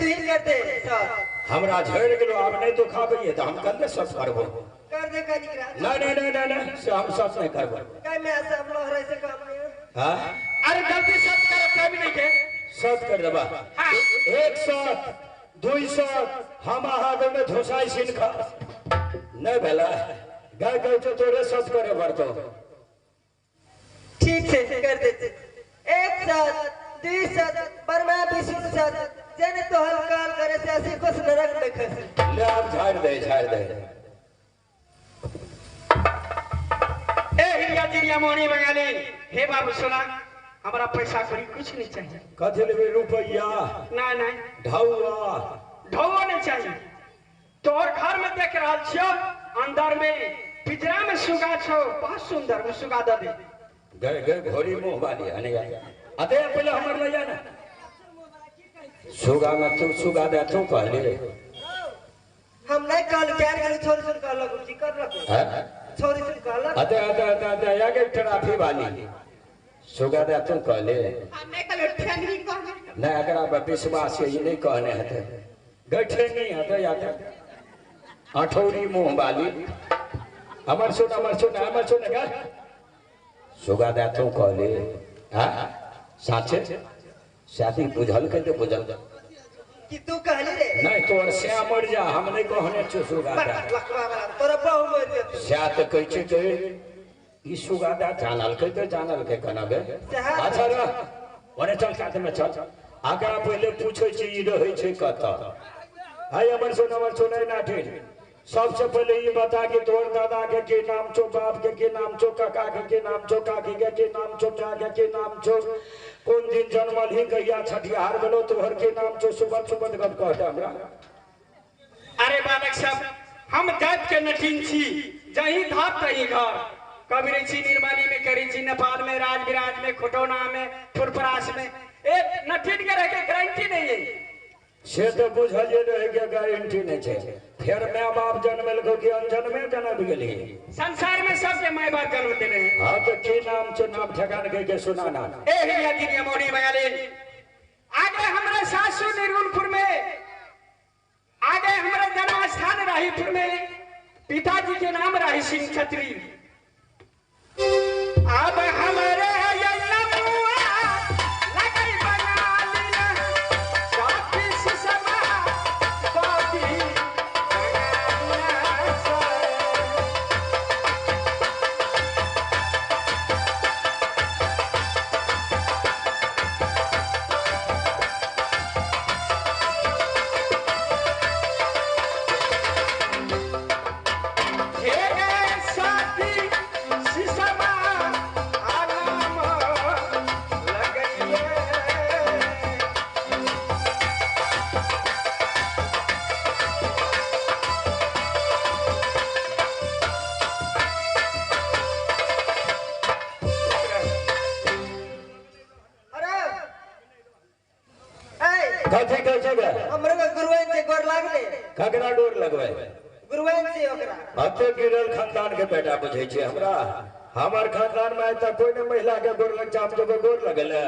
तू ही कर दे सर। हमरा झड़ गेलो आब नहीं तो खाबे त हम कन्ने सस करबो। कर दे कनी करा। नहीं नहीं नहीं नहीं नहीं से हम सस नहीं करबो। काय मैं सब लहरै से काम नहीं। हां अरे जल्दी सच कर टाइम नहीं के सच कर देबा। हां एक साथ दुई साथ हम आगे में धोसाई सिन खा नहीं भेला गाय गाय तो तोरे सच करे पड़तो। ठीक से कर दे। एक साथ दुई साथ बर्मा विष्णु साथ जने तो हलकाल करे से ऐसी कुछ नरक में खसे। ले आप झाड़ दे झाड़ दे। ए हिरिया जिरिया मोहनी बंगाली हे बाबू सुना हमरा पैसा करी कुछ नहीं चाहिए। कथि लेबे रुपैया? ना नहीं ढौआ ढौआ नहीं चाहिए। तोहर घर में देख रहल छियो अंदर में पिंजरा में सुगा छो बहुत सुंदर वो सुगा दे दे। गए गए घोड़ी मुंह वाली अने अते पहले हमर ले जा ना सुगा में तू सुगा दे तू कहले हम नहीं कहल ज्ञान गेल छोरी सुन कहलक जी करलक। हां छोरी सुन कहलक अते अते अते अते आगे ट्राफी वाली सुगा दे तू कहले हम नहीं कहल ठेंगनी कहले नहीं एकरा पर विश्वास है ई नहीं कहने हते गठे नहीं हते याते अठौरी मुंह वाली अमर सुन अमर सुन अमर सुन गा सुगा दे तू कहले। हां साचे शादी बुझल के बुझल कि तू कहली रे नहीं तोर स्या मर जा हम नहीं कहने छु सुगा दे लकवा वाला तोरा बहु मर जा स्या त कहै छै के ई सुगा दे जानल के त जानल के कनाबे। अच्छा रे ओने चल साथ में चल आगा पहले पूछै छै ई रहै छै कत। हाय अमर सुन नाठी सबसे पहले ये बता कि तोर दादा के की नाम छो बाप के की नाम छो काका के की नाम छो काकी के की नाम छो चा के की नाम छो कोन दिन जन्मल ही कहिया छठिहार गेलो तोहर के नाम छो सुबह सुबह गप कहत हमरा। अरे बालक सब हम जात के नठिन छी जहीं धाप तहीं घर कभी रही छी निर्माली में करी छी नेपाल में राजविराज में खुटौना में फुरफरास में एक नठिन के रह के गारंटी नहीं है। से तो बुझल जे रहे के गारंटी नहीं छे फिर my बाप जन्मल को कि अनजन्म में जन्म गेली संसार में सबके my बाप जन्म देने हैं। हां तो की नाम छो नाम ठेकान के के सुनाना। ए हिरिया जिरिया मोहनी बंगाली आगे हमरे सासू निर्गुणपुर में आगे हमरे जन्म स्थान राहीपुर में पिताजी के नाम राही सिंह छत्री। अब हमारे कथि कहै छै गे हमरे के गुरुआइन से गोर लागले ककरा डोर लगबै गुरुआइन से ओकरा अते गिरल खानदान के बेटा बुझै छै हमरा। हमर खानदान में आइ तक कोई ने महिला के गोर लग चाप जो गोर लगल है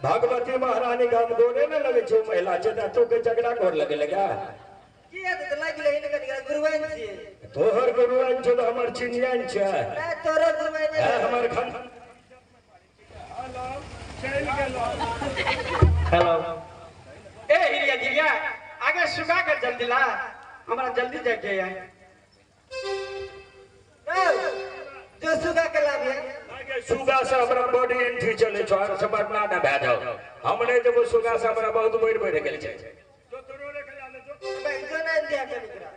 भगवती महारानी के हम गोरे ने लगे छै महिला छै त तू के झगड़ा गोर लगे लगा की है त लागले हिन कनी गुरुआइन से तोहर गुरुआइन छै त हमर चिनियाइन छै ना तोरा गुरुआइन है हमर खानदान। हेलो चल गेलो हेलो ए हिरिया जिरिया आगे सुगा के जल्दी ला हमरा जल्दी जाके है जो सुगा के लाभ है आगे सुगा से हमरा बॉडी एंट्री चले छो और समझना ना भए जाओ हमने जब सुगा से हमरा बहुत बढ़ बढ़ गेल छै जो तोरो रे के ले जो जो ना दिया के निकरा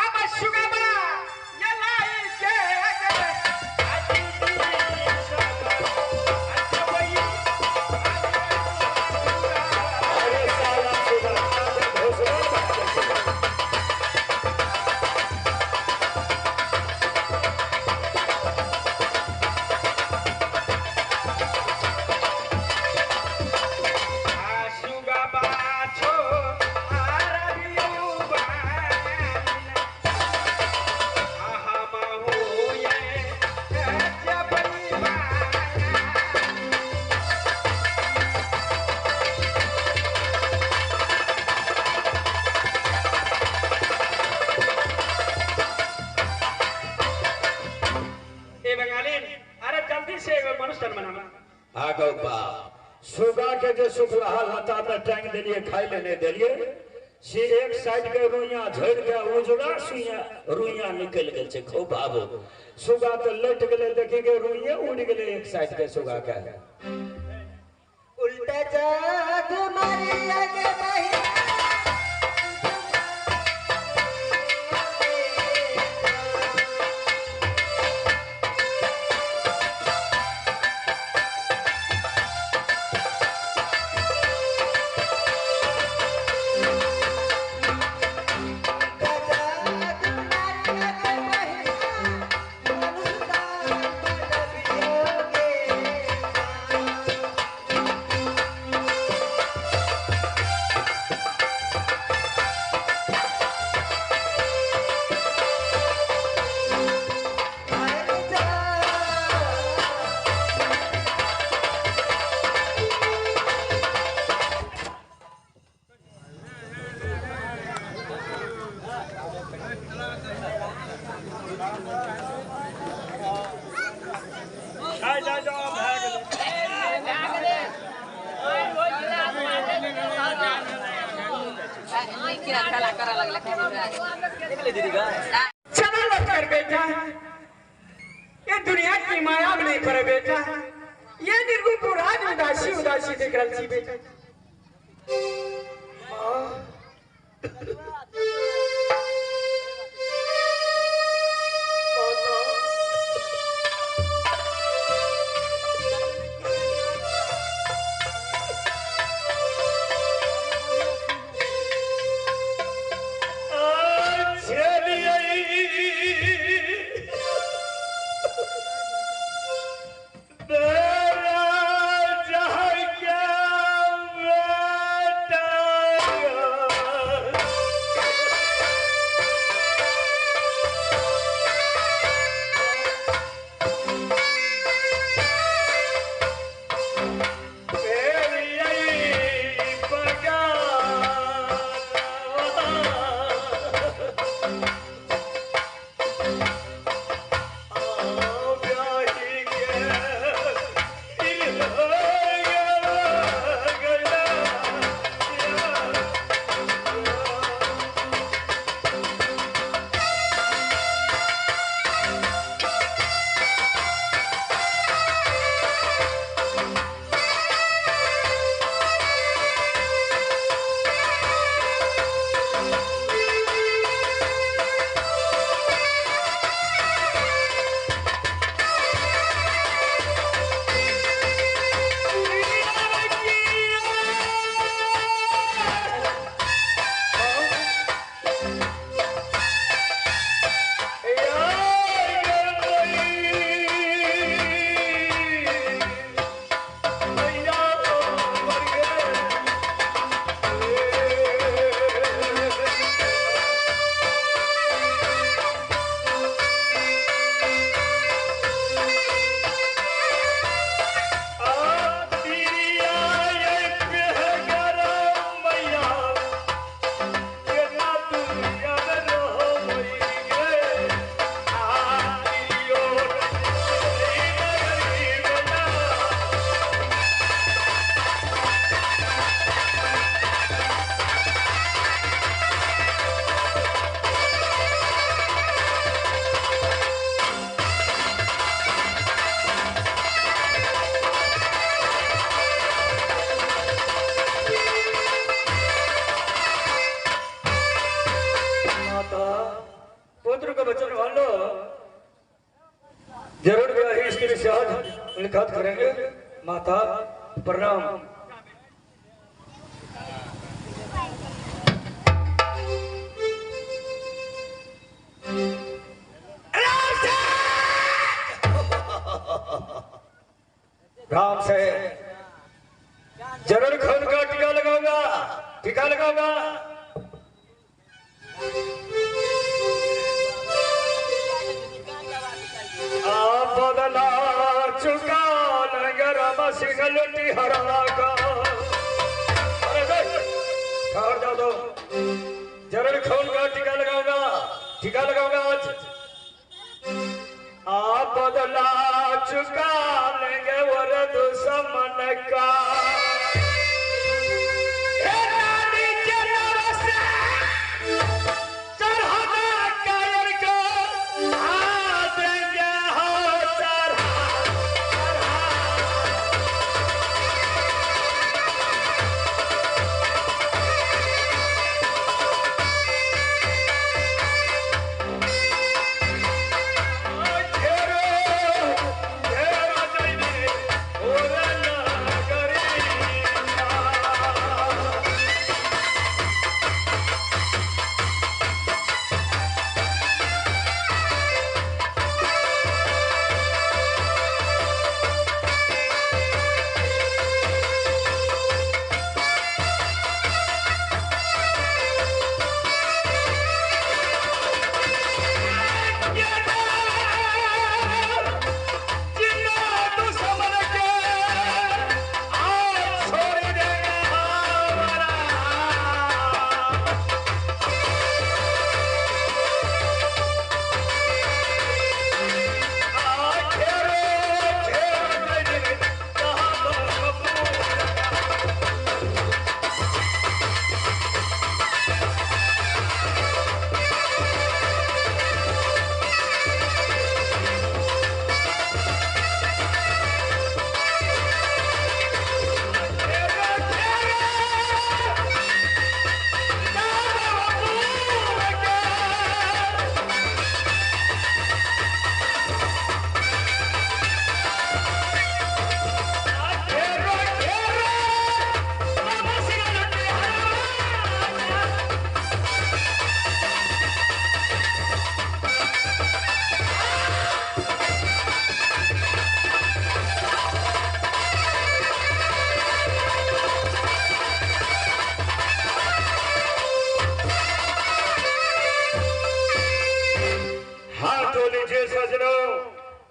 अब सुगा बा ये लाई के अरे साला सुगा घोषणा सुगा बा आगो बाप सुगा के जे सुखलाहा लता में टांग देलिए खाइ ले नहीं देलिए से एक साइड के रुइया झड़ के उजरा सुइया रुइया निकल गेल छै। खूब बाबू सुगा तो लट गेलै देखी के रुइया उड़ गेलै एक साइड के सुगा के। उल्टा जादू मारिया के बहिना चलो लौट बेटा, ये दुनिया की माया में नहीं पड़े बेटा। ये निर्गुण पुराज उदासी उदासी देख रहा छी बेटा। पुत्र को बचन मान लो, जरूर ब्याही स्त्री से आज मुलाकात करेंगे। माता प्रणाम। राम से जरूर खून का टीका लगाऊंगा, टीका लगाऊंगा। आप बदला चुका लंगर सिंह लुटी हरा का। अरे ठहर जाओ दो, जरूर खून का टीका लगाऊंगा, टीका लगाऊंगा आज। आप बदला चुका लेंगे और दुश्मन का नानी के नरसे चढ़ाना कायर को आ देंगे हो चढ़ा।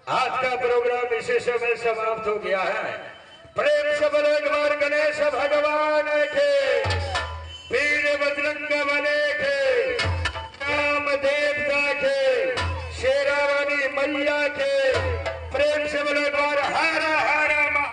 आज का प्रोग्राम इसी समय समाप्त हो गया है। प्रेम से बोलो एक बार गणेश भगवान के।